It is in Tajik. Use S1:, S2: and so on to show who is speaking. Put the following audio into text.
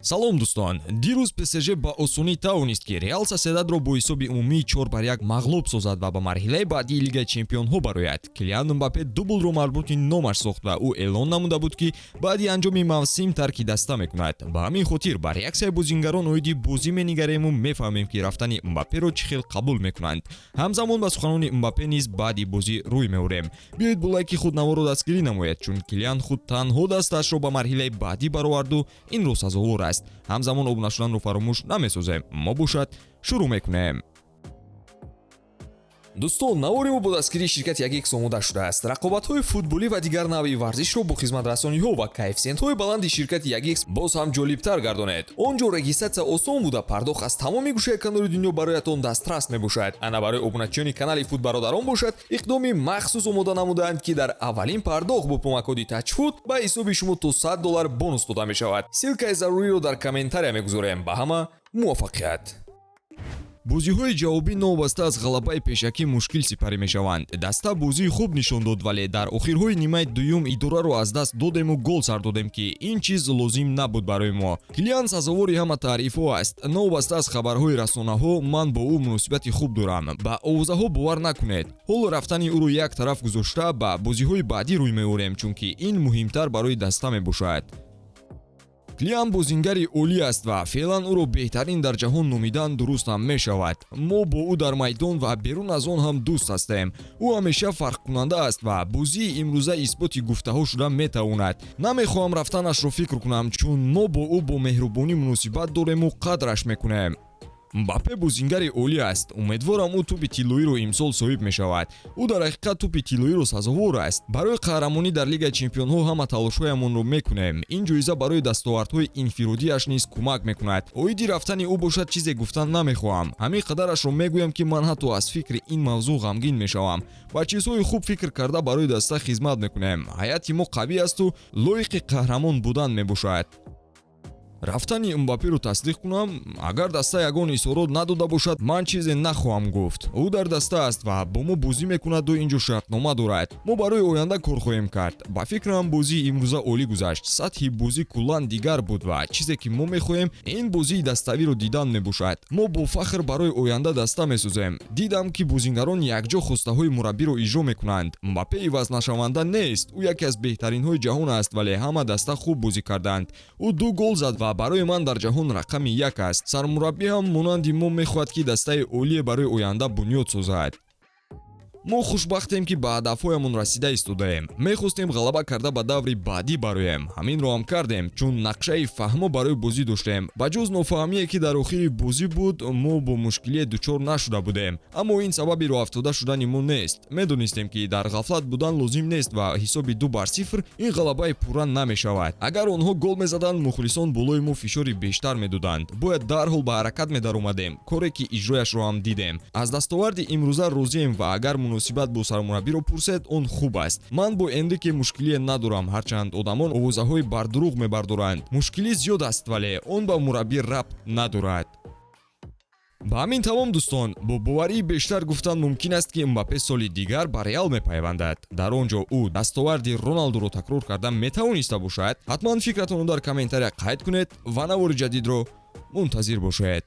S1: Салом, дӯстон! Дирӯз ПСЖ ба осонӣ тавонист, ки Реал Соседадро бо ҳисоби умумии 4-1 мағлуб созад ва ба марҳилаи баъдии Лигаи чемпионҳо барояд. Килиан Мбаппе дублро марбути номаш сохт ва ӯ эълон намуда буд, ки баъди анҷоми мавсим тарки даста мекунад. Ба ҳамин хотир ба реаксияи бозингарон оиди бозӣ менигарему мефаҳмем, ки рафтани Мбапперо чӣ хел қабул мекунанд. Ҳамзамон ба суханони Мбаппе низ баъди бозӣ рӯй меорем. Биёед, бо лайки худ наворо дастгирӣ намоед, чун Килиан худ танҳо дастаашро ба марҳилаи баъдӣ бароварду инро сазовор аст. Ҳамзамон обуна шуданро фаромӯш намесозем. Мо бошад, шурӯъ мекунем. Дӯстон, навори мо бо дастгирии ширкати 1X омода шудааст. Рақобатҳои футболӣ ва дигар навъи варзишро бо хизматрасониҳо ва коэффисиентҳои баланди ширкати 1X боз ҳам ҷолибтар гардонед. Он ҷо регистратсия осон буда, пардохт аз тамоми гӯшаи канори дунё бароятон дастрас мебошад. Ана, барои обуначиёни канали Футбародарон бошад, иқдоми махсус омода намудаанд, ки дар аввалин пардохт бо промокоди ТАЧФУТ ба ҳисоби шумо то 100 доллар бонус дода мешавад. Ссылкаи заруриро дар комментария мегузорем. Ба ҳама муваффақият! Бозиҳои ҷавобӣ новобаста аз ғалабаи пешакӣ мушкил сипарӣ мешаванд. Даста бозии хуб нишон дод, вале дар охирҳои нимаи дуюм идораро аз даст додему гол сар додем, ки ин чиз лозим набуд барои мо. Килиан сазовори ҳама таърифҳо аст. Новобаста аз хабарҳои расонаҳо, ман бо ӯ муносибати хуб дорам. Ба овозаҳо бовар накунед. Ҳоло рафтани ӯро як тараф гузошта, ба бозиҳои баъдӣ рӯй меорем, чунки ин муҳимтар барои даста мебошад. Килиан бозингари олӣ аст ва феълан ӯро беҳтарин дар ҷаҳон номидан дуруст ҳам мешавад. Мо бо ӯ дар майдон ва берун аз он ҳам дӯст ҳастем. Ӯ ҳамеша фарқкунанда аст ва бозии имрӯза исботи гуфтаҳо шуда метавонад. Намехоҳам рафтанашро фикр кунам, чун мо бо ӯ бо меҳрубонӣ муносибат дорему қадраш мекунем. Мбаппе бозингари олӣ аст. Умедворам, ӯ тӯпи тиллоиро имсол соҳиб мешавад. Ӯ дар ҳақиқат тӯпи тиллоиро сазовор аст. Барои қаҳрамонӣ дар Лигаи чемпионҳо ҳама талошҳоямонро мекунем. Ин ҷоиза барои дастовардҳои инфиродиаш низ кӯмак мекунад. Оиди рафтани ӯ бошад, чизе гуфтан намехоҳам. Ҳамин қадарашро мегӯям, ки ман ҳатто аз фикри ин мавзӯъ ғамгин мешавам. Ба чизҳои хуб фикр карда, барои даста хизмат мекунем. Ҳайати мо қавӣ асту лоиқи қаҳрамон будан мебошад. Рафтани Мбапперо тасдиқ кунам? Агар даста ягон изҳорот надода бошад, ман чизе нахоҳам гуфт. Ӯ дар даста аст ва бо мо бозӣ мекунаду инҷо шартнома дорад. Мо барои оянда кор хоҳем кард. Ба фикрам, бозии имрӯза олӣ гузашт. Сатҳи бозӣ куллан дигар буд ва чизе ки мо мехоҳем, ин бозии даставиро дидан мебошад. Мо бо фахр барои оянда даста месозем. Дидам, ки бозингарон якҷо хостаҳои мураббиро иҷро мекунанд. Мбаппе ивазнашаванда нест. Ӯ яке аз беҳтаринҳои ҷаҳон аст, вале ҳама даста хуб бозӣ карданд. Ӯ ду гол зад ва барои ман дар ҷаҳон рақами як аст. Сармураббӣ ҳам монанди мо мехоҳад, ки дастаи олие барои оянда бунёд созад. Мо хушбахтем, ки ба ҳадафҳоямон расида истодаем. Мехостем ғалаба карда ба даври баъдӣ бароем. Ҳаминро ҳам кардем, чун нақшаи фаҳмо барои бозӣ доштем. Ба ҷуз нофаҳмие, ки дар охири бозӣ буд, мо бо мушкилие дучор нашуда будем, аммо ин сабаби роҳафтода шудани мо нест. Медонистем, ки дар ғафлат будан лозим нест ва ҳисоби 2-0 ин ғалабаи пурра намешавад. Агар онҳо гол мезаданд, мухлисон болои мо фишори бештар медоданд. Бояд дарҳол ба ҳаракат медаромадем, коре ки иҷрояшро ҳам дидем. Аз дастоварди имрӯза розием ва агар муносибат бо сармураббиро пурсед, он хуб аст. Ман бо Энрике мушкилие надорам, ҳарчанд одамон овозаҳои бардурӯғ мебардоранд. Мушкилӣ зиёд аст, вале он ба мураббӣ рабт надорад. Ба ҳамин тамом, дӯстон. Бо боварии бештар гуфтан мумкин аст, ки Мбаппе соли дигар ба Реал мепайвандад. Дар он ҷо ӯ дастоварди Роналдуро такрор карда метавониста бошад. Ҳатман фикратонро дар комментария қайд кунед ва навори ҷадидро мунтазир бошед.